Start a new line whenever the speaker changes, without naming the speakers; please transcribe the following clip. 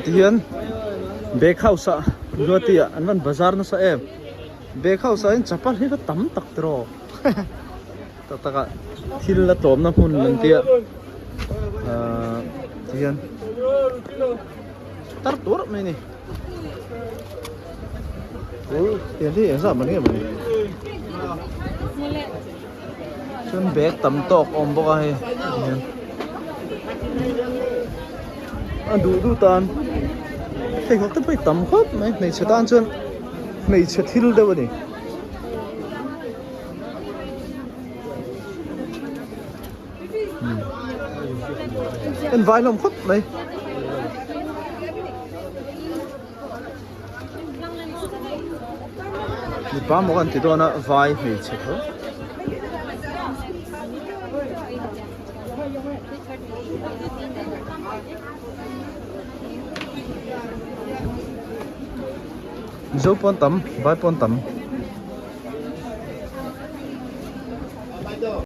Tihian bag house ah Guwahati ah an rawn bazar nasa em bag house ah hian chapal hi va tam tak tiraw tak tak ah thil a tlawmna hmun an tia ahh tihian tar tuar mai a ni tiang hi engzah man nge mawni chuan bag tam tawk a awm bawk a hei tihian a duh duh tan pheikhawk te pawh hi tam khawp mai hmeichhe tan chuan hmeichhe thil deuh a ni. En vai hlawm khawp mai. Mipa maw kan ti dawn a vai hmeichhe tho. Mizo pawn tam vai pawn tam.